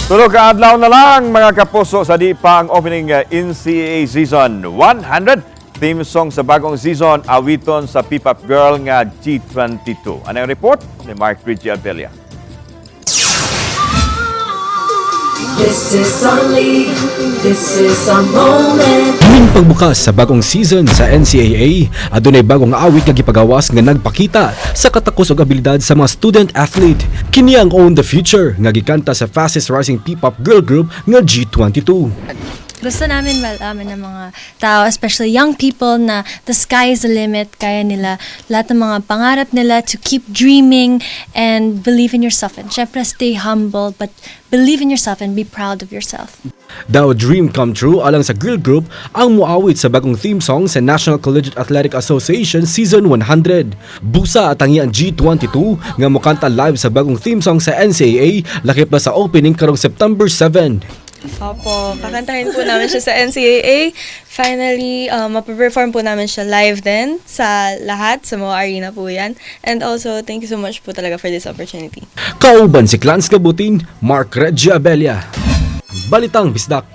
Tulo ka adlaw na lang, mga kapuso, sa di pa ang opening NCAA Season 100. Theme song sa bagong season, awiton sa P-pop girl nga G22. Ano ang report ni Mark Ridgie Abella? This is our league, this is our moment. Tuwing pagbukas sa bagong season sa NCAA, adunay bagong awit nga gipagawas nga nagpakita sa katakos og abilidad sa mga student athlete. Kini ang Own the Future nga gikanta sa fastest rising P-pop girl group nga G22. Gusto namin malaman ng mga tao, especially young people, na the sky is the limit. Kaya nila lahat ng mga pangarap nila, to keep dreaming and believe in yourself. And syempre, stay humble, but believe in yourself and be proud of yourself. Daw dream come true alang sa girl group ang muawit sa bagong theme song sa National Collegiate Athletic Association Season 100. Busa at ang iyang G22 nga mokanta live sa bagong theme song sa NCAA lakip na sa opening karong September 7. Opo, kakantahin po namin siya sa NCAA. Finally, mapaperform po namin siya live din sa lahat, sa mga arena po yan. And also, thank you so much po talaga for this opportunity. Kauban si Clans Gabutin, Mark Reggie Abella. Balitang Bisdak.